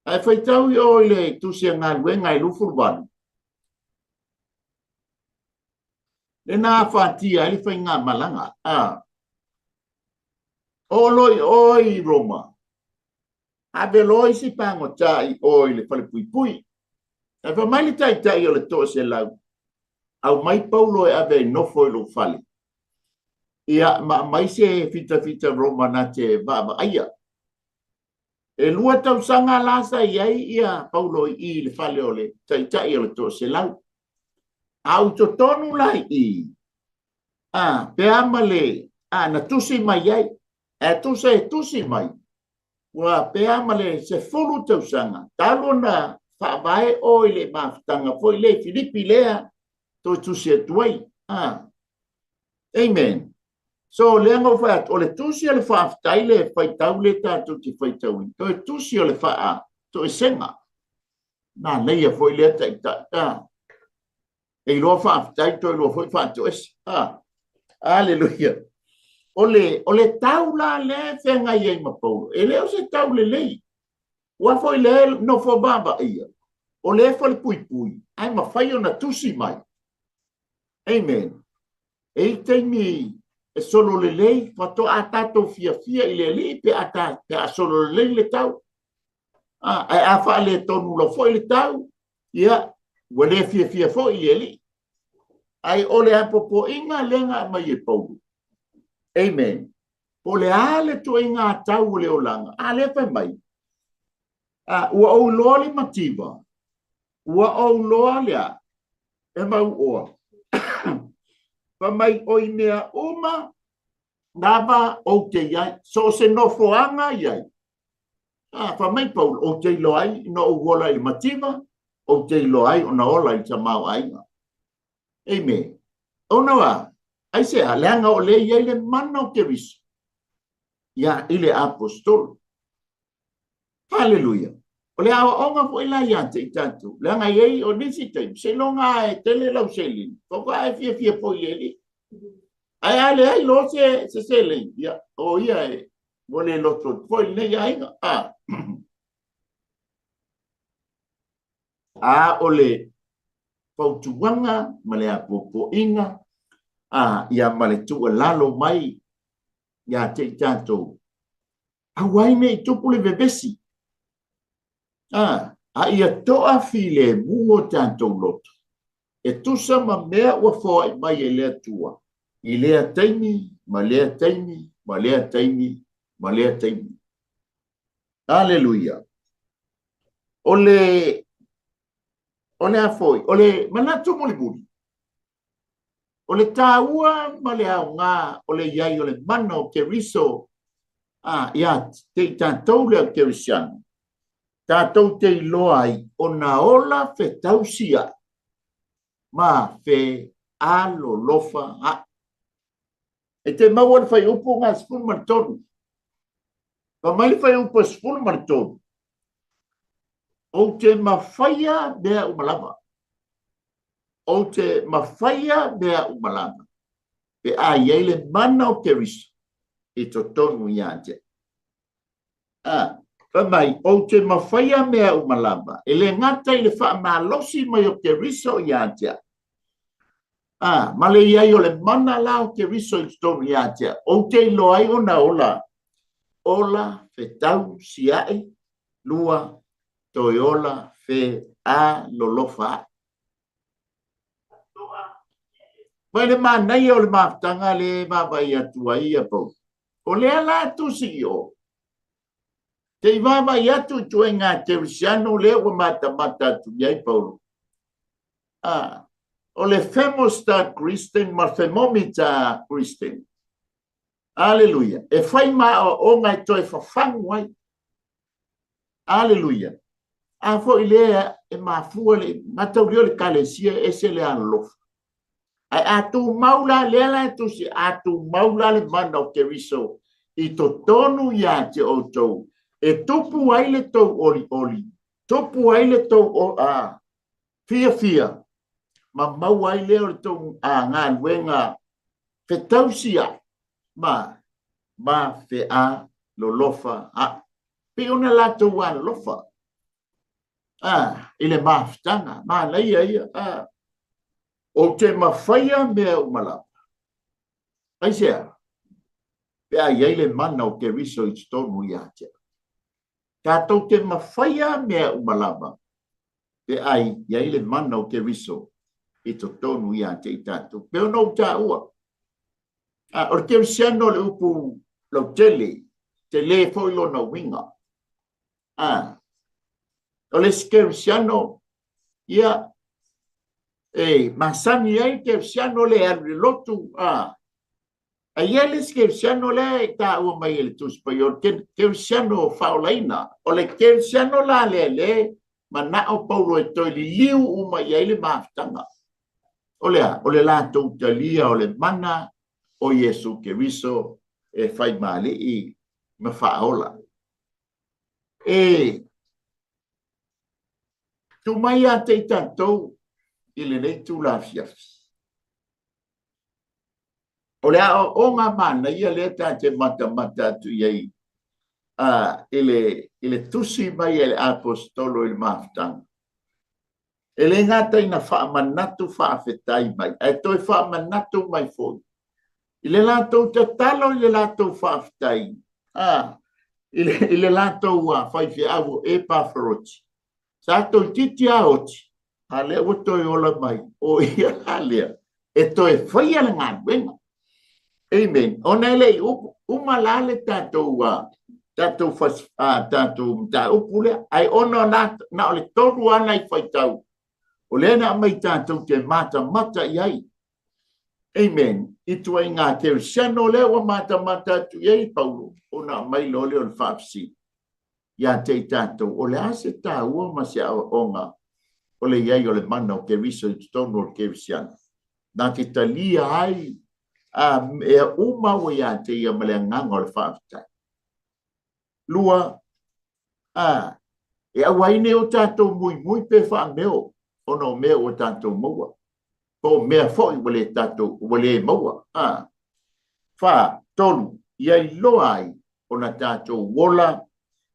Speaker 1: Ae faitau i o i le tusi a galuega e 28. Lena afatia ai le faigamalaga. O lo i o i Roma, ave loa isi pagota i o i le falepuipui. Ae fai mai le taitai o le 100, aumai Paulo e ave ai nofo i lou fale. Ia, ma aumai se fitafita Roma na te vaavaaia. E 2 tausaga la sa i ai ia Paulo i i le fale o le taitai o le 100. A u totonu la i i, pe a ma le, na tusi mai ai, e tusa e tusi mai, ua pe a ma le 10 tausaga, talu ona faavae o i le mafutaga foi le Filipi lea, toe tusi atu ai. Amen. So, lea na ou fai atu, o le tusi o le faafetai le faitau le tatou te faitauina, toe tusi o le faatoesega. Nā leia foi lea taitai. E iloa faafetai, toe iloa foi faatoese. Aleluia. O le tau la lea e feagai ai ma Paulo, e le o se tau lelei. Ua foi lea nofo vaavaia, o lea falepuipui, ae mafai ona tusi mai. Amen. E i taimi e solo lelei, faatoa a tatou fiafia i le alii pe a solo lelei le tau. Ae a faaletonu loa foi le tau, ia, ua le fiafia foi i le alii. Ae o le apopoiga lea na aumai e Paulo. Amen. Po le a le ituaiga tau o le olaga, a lea fai mai, ua ou loa le mativa, ua ou loa lea, e mauoa. Fai mai o i mea uma lava ou te i ai, so o se nofoaga i ai. Fai mai Paulo, ou te iloa ai na ou ola i le mativa, ou te iloa ai ona ola i le tamaoaiga. Amen. Ona wa, aisea, leaga o le i ai le mana o Keriso, ia i le apostolo. Haleluia. O le aoaoga foi la ia te i tatou, leaga e i ai o nisi taimi, seiloga lava e tele lau seleni, faatoa e fiafia foi i le Alii. Ae a leai loa se, se seleni, ia, o ia e, ua le loto atu foi lenei aiga. A, a o le fautuaga ma le apoapoaiga, a, ia ma le tuualalo mai ia te i tatou, aua ai ne i tupu le vevesi, a, a ia toafilemu o tatou loto, e tusa ma mea ua foai mai e le Atua i lea taimi ma lea taimi ma lea taimi ma lea taimi. Aleluia! O le, o le a foi? O le manatu mulimuli, o le taua ma le aoga o le i ai o le mana o Keriso a, ia te i tatou le au Kerisiano, tatou te iloa ai ona ola fetausia'i ma fealolofa a'i. E te maua le fuaiupu ga 13. Fai mai le fuaiupu 13, Ou te mafaia mea uma lava. Ou te mafaia mea uma lava pe a i ai le mana o Keriso i totonu ia te au. A, fai mai, ou te mafaia mea uma lava, e le gata i le faamalosi mai o Keriso ia te au, a, ma le i ai o le mana la o Keriso i totonu ia te au, ou te iloa ai ona ola, ola fetausia'i, lua, toe ola fealolofa a'i. Mai le manaia o le mafutaga lea e vaavaai atu ai ia Paulo. O lea la e tusi i o, se i vaavaai atu i ituaiga kerisiano lea ua matamata atu i ai Paulo. Ah, o le thermostat Christian ma thermometer Christian. Aleluia. E fai ma aoaoga e toe fafagu ai. Aleluia. A foi lea e mafua le mataulia o le kalesia e ese le alolofa. Ae a tumau la, lea la e tusi, a tumau la le mana o Keriso i totonu ia te outou, e tupu ai le tou olioli, tupu ai le tou a, fiafia, ma maua ai lea o le tou a, galuega fetausia'i ma, ma fealolofa a'i. Pei ona latou alolofa a, i le mafutaga, manaia ia, a. Ou te mafaia mea uma lava. Aisea? Pe a i ai le mana o Keriso i totonu ia te au. Tatou te mafaia mea uma lava pe a i ai le mana o Keriso i totonu ia te i tatou. Pei ona ou taua, a, o le kerisiano o le upu lautele, tele foi lona uiga. A, o le isi kerisiano, ia, e masani ai le kerisiano le alu i le lotu, a, A i ai le isi kerisiano lea e taua mai e le Tusi Paia, o le kerisiano faaolaina. O le kerisiano la lea lea manao Paulo e toe liliu uma i ai le mafutaga. O le a? O le latou talia o le mana o Iesu Keriso e fai ma Alii ma Faaola. E tu mai ia te i tatou i lenei itula afiafi. O le aoaoga manaia lea ta te matamata atu i ai i le, i le tusi mai e le aposetolo i le mafutaga. E le gata ina faamanatu faafetai mai, ae toe faamanatu mai foi i le latou tatalo i le latou faafetai a, i le, i le latou faifeau o Epaferoti. Sa toeitiiti lava oti, a lea ua toe ola mai, o ia la lea e toe faia le galuega. Amen. Ona e le i uma la le tatou, tatou, fas, tatou mataupu lea, ae ona na, na o le tolu lava nai faitau, o lea na aumai tatou te matamata i ai. Amen. I ituaiga kerisiano lea ua matamata atu i ai Paulo, ona aumai loa lea o le faafesili ia te i tatou, o le a se taua ma se aoaoga o le i ai o le mana o Keriso i totonu o le kerisiano, na te talia ai a mea uma ua ia te ia ma le agaga o le faafetai. Lua, a. E aua ai nei o tatou muimui pe faameo ona o mea ua tatou maua, po o mea foi ua le tatou ua le maua. A. Fa, tolu, ia iloa ai ona tatou ola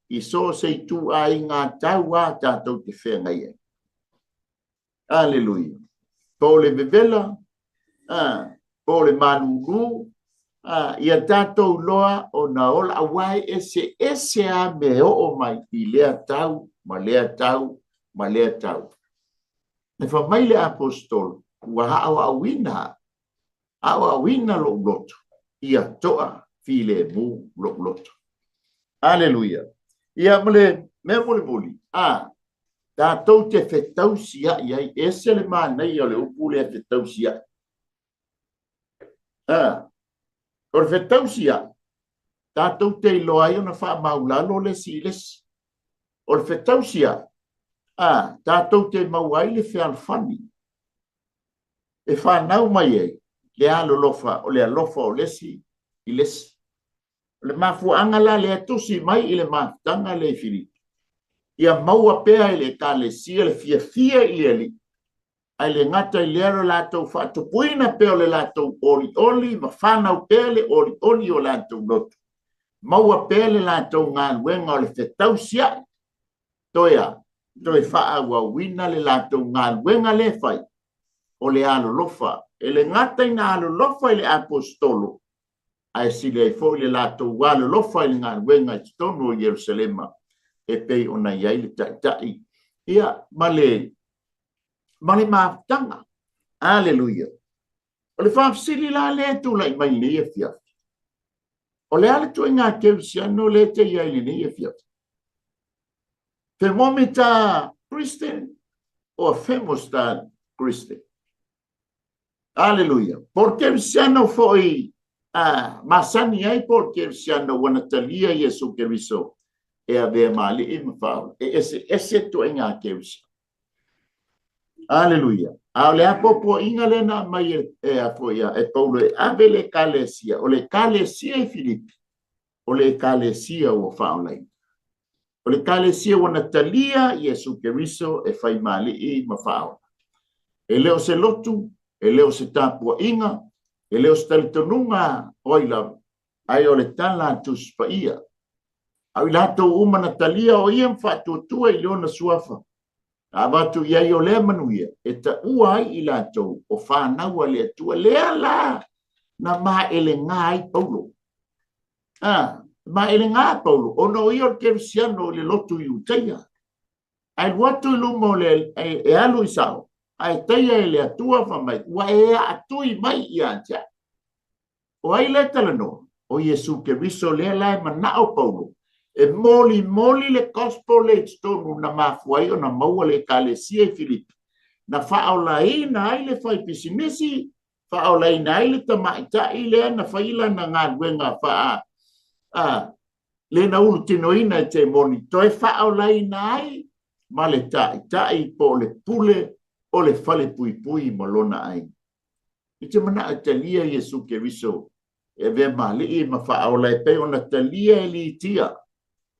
Speaker 1: i so o se ituaiga tau a tatou te feagai ai. Aleluia. Po o le vevela, a, po o le malulu, a, ia tatou iloa ona ola, aua e eseese lava mea e oo mai i lea tau ma lea tau ma lea tau. E fai mai le Aposetolo, ua aoaoina, aoaoina lou loto, ia toa filemu lou loto. Aleluia. Ia ma le mea mulimuli, a, tatou te fetausiai ai, ese le manaia o le upu lea fetausiai. A, o le fetausiai, tatou te iloa ai ona faamaulalo le isi i le isi. O le fetausiai, a, tatou te maua ai le fealofani e fanau mai ai le alolofa, o le alofa o le isi i le isi. O le mafuaaga la lea tusi mai i le mafutaga lea i Filipi, ia maua pea e le Ekalesia le fiafia i le Alii, ae le gata i lea lo latou faatupuina pea o le latou olioli ma fanau pea le olioli o latou loto, maua pea le latou galuega o le fetausiai, toe a, toe faaauauina le latou galuega lea e fai, o le alolofa, e le gata ina alolofa i le Aposetolo, ae sili ai foi le latou alolofa i le galuega i totonu o Ierusalema e pei ona i ai le Taitai, ia, ma le, ma le mafutaga. Aleluia. O le faafesili la lea e tulai mai i lenei afiafi, o le a le ituaiga kerisiano lea e te i ai i lenei afiafi? Thermometer Christian or thermostat Christian? Aleluia. Po o le kerisiano foi a masani ai po o le kerisiano ua na talia Iesu Keriso e avea ma alii ma faaola. E eseese ituaiga kerisiano. Aleluia. A o le apoapoaiga lea na aumai e, e, a foi a, e Paulo e ave le ekalesia, o le ekalesia i Filipi, o le ekalesia ua faaolaina. O le ekalesia ua na talia Iesu Keriso e fai ma alii ma faaola. E le o se lotu, e le o se tapuaiga, e le o se talitonuga o ai lava, ae o le tala a Tusi Paia. A o i latou uma na talia o ia ma faatuatua i lona suafa, na avatu i ai o lea manuia, e taua ai i latou o fanau a le Atua. Lea la na maelega ai Paulo. A, maelega Paulo, ona o ia o le kerisiano i le lotu Iutaia. Ae alu atu i luma o le, e, e alu i sao, ae taia e le Atua fai mai, ua e aatui mai ia te au. O ai lea e talanoa? O Iesu Keriso lea la e manao Paulo e molimoli le gospel lea i totonu na mafua ai ona maua le Ekalesia i Filipi, na faaolaina ai le faipisinisi, faaolaina ai le tamaitai lea na fai lana galuega faa a, le na ulutinoina e temoni, toe faaolaina ai ma le taitai po o le pule o le falepuipui ma lona aiga. I te manao e talia Iesu Keriso e avea ma alii ma faaola e pei ona talia e Litia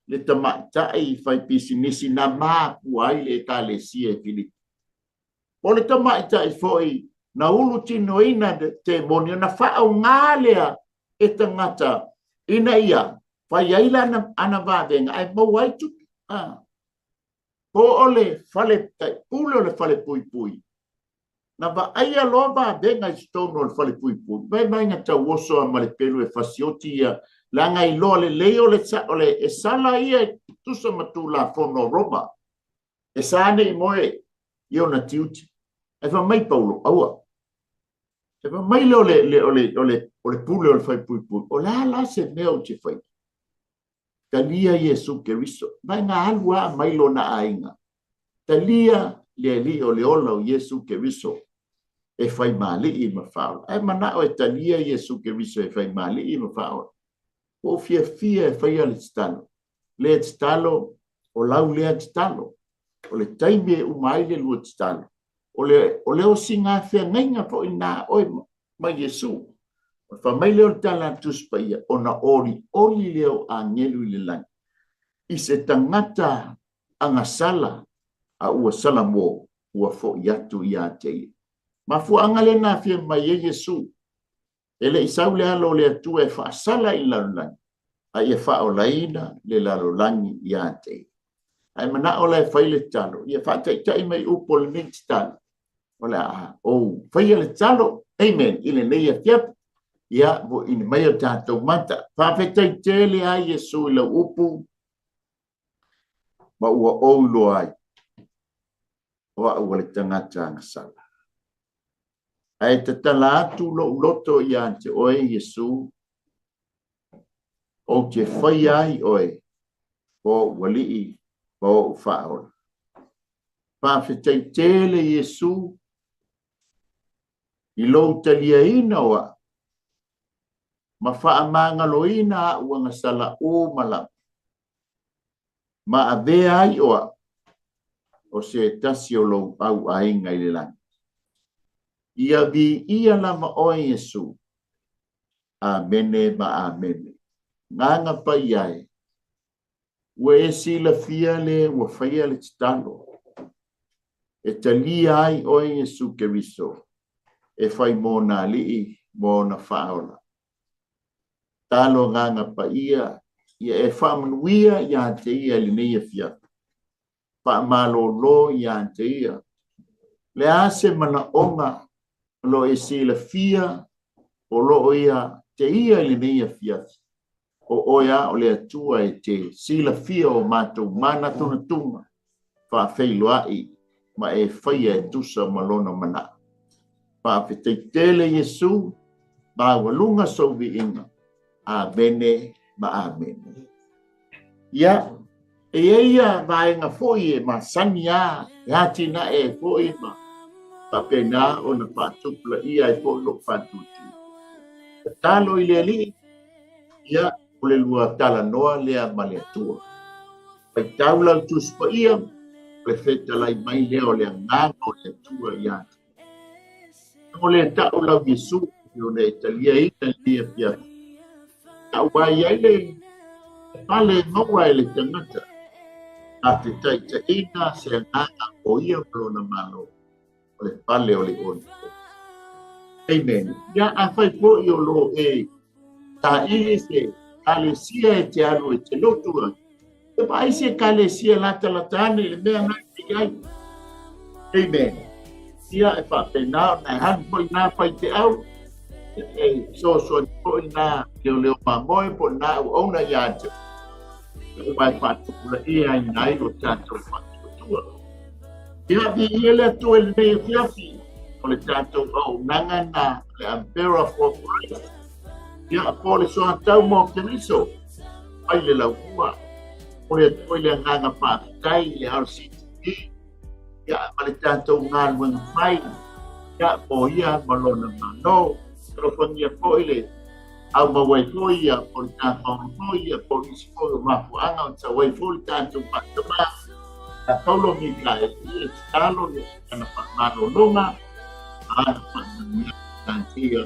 Speaker 1: le tamaitai faipisinisi na mafua ai le Ekalesia i Filipi. Po o le tamaitai foi na ulutinoina temoni ona faaaoga lea e tagata ina ia fai ai lana ana vavega ae maua ai tupe. Ah. Po o le fale taipule o le fale puipui Na vaaia loa vavega i totonu o le falepuipui, vaivai na tauoso a ma le pelu e fasioti ia, leaga e iloa lelei o le, o le, e sala ia e tusa ma Tulafono a Roma. E sa nei moe i ona tiute. Ae fai mai Paulo, aua. E fai mai lea o le, le, o le, o le, o le pule o le falepuipui, o le a la se mea ou te faia? Talia Iesu Keriso. Mai na alu a mai lona aiga. Talia le Alii o le ola o Iesu Keriso e fai ma alii ma faaola. Ae manao e talia Iesu Keriso e fai ma alii ma faaola. Ua ou fiafia e faia le tatalo. Lea tatalo, o lau lea tatalo. O le taimi e uma ai le lua tatalo. O le, o le osiga feagaiga foi na oe ma Iesu. Ona fai mai lea o le tala a le Tusi Paia, ona olioli lea o agelu i le lagi i se tagata agasala a ua salamo ua foʻi atu ia te ia. Mafuaaga lea na afia mai ai Iesu, e le i sau le Alo o le Atua e faasala i le lalolagi, a ia faaolaina le lalolagi ia te ia. Ae manao la e fai le tatalo, ia faataitai mai upu o lenei tatalo. O le a ou faia le tatalo, amen, i lenei afiafi. Ia, voiina mai o tatou mata. Faafetai tele ai Iesu i lau upu, ma ua ou iloa ai, o au o le tagata agasala. Ae tatala atu lou loto ia te oe, Iesu, ou te faia ai oe ma ou Alii ma ou Faaola. Faafetai tele, Iesu, i lou taliaina o au, ma faamagaloina aʻu agasala uma lava. Ma avea ai o au o se tasi o lou au aiga i le lagi. Ia viia lava oe Iesu. Amene ma amene. Agaga Paia e, ua e silafia le ua faia le tatalo e talia ai oe Iesu Keriso e fai mo ona alii ma ona faaola. Talo Agaga Paia, ia e faamanuia ia te ia i lenei afiafi. Faamalolo ia te ia. Le a se manaoga o lo o e silafia o lo o ia te ia i lenei afiafi, o oe a o le Atua e te silafia o matou manatunatuga faafeiloai ma e faia e tusa ma lona manao. Faafetai tele Iesu, maualuga sou viiga. Amene ma amene. Ia, e i ai ia vaega foi e masani a, e atinae ai foi ma faapena ona faatupulaia ai foi lou faatuatua. Tatalo i le Alii, ia, o le lua talanoa lea ma le Atua. Faitau lau Tusi Paia, o le fetalai mai lea o le Agaga o le Atua ia te oe. O le tau lau Iesu, e ona e taliaina i lenei afiafi. Tau ai ai le pale e maua e le tagata, a te taitaiina se agaga o ia ma lona Malo. O le pale o le olioli. Amen. Ia, afai foi o lo o e saili se ekalesia e te alu e te lotu ai, e vaai se ekalesia latalata ane i le mea na e i ai. Amen. Ia, e faapena ona e alu foi nā faifeau, e fesoasoani foi nā leoleo mamoe po o nā auauna ia te oe, aua e faatupulaia ai lo tatou faatuatua. Ia, viia le Atua i lenei afiafi, o le tatou auaunaga na le Umbrella for Christ. Ia, po o le soatau mo Keriso, mai le laumua. Momoli atu foi le agaga faafetai i le RCTV, ia, ma le tatou galuega fai, ia, mo ia ma lona Malo. Alofagia foi le aumau ai foi ia, po o le tafaolo foi ia, po o nisi foi o mafuaaga o sau ai foi le tatou faatama. Ia Paulo Mikaele, ia tatalo ia ana faamalologa, ana faamanuiaga taatia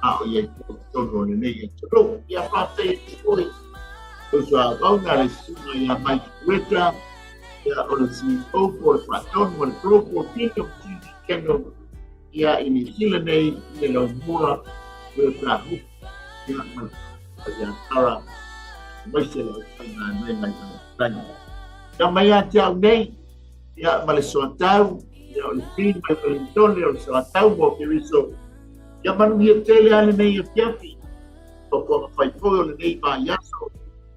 Speaker 1: a o i ai foi i totonu o lenei atunuu. Ia faafetai atu foi uso a auauna le susuga ia Mike Ueta, ia o le CEO po o le Faatonu o le Global Kingdom TV Channel ia i Niu Sila nei i le laumua o le Tāhuhu ia ma le ia Tara aemaise le aufaigaluega i Lalolagi. Ia mai ia te au nei, ia ma le soatau, ia o le Queen mai Wellingtone, o le soatau mo Keriso. Ia manuia tele a lenei afiafi, foafoaga fai foi o lenei vaiaso,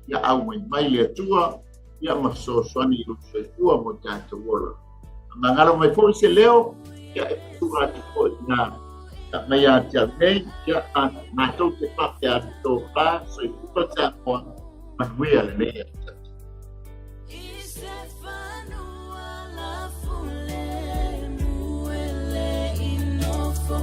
Speaker 1: ia auai mai le Atua, ia ma fesoasoani i lou soifua mo tatou ola. A magalo mai foi se leo, ia e tua atu foi na mai ia te au nei, ia a matou te faapea atu tō pā, soifua Samoa, manuia lenei afiafi.
Speaker 2: I se fanua lafule, muele i nofo.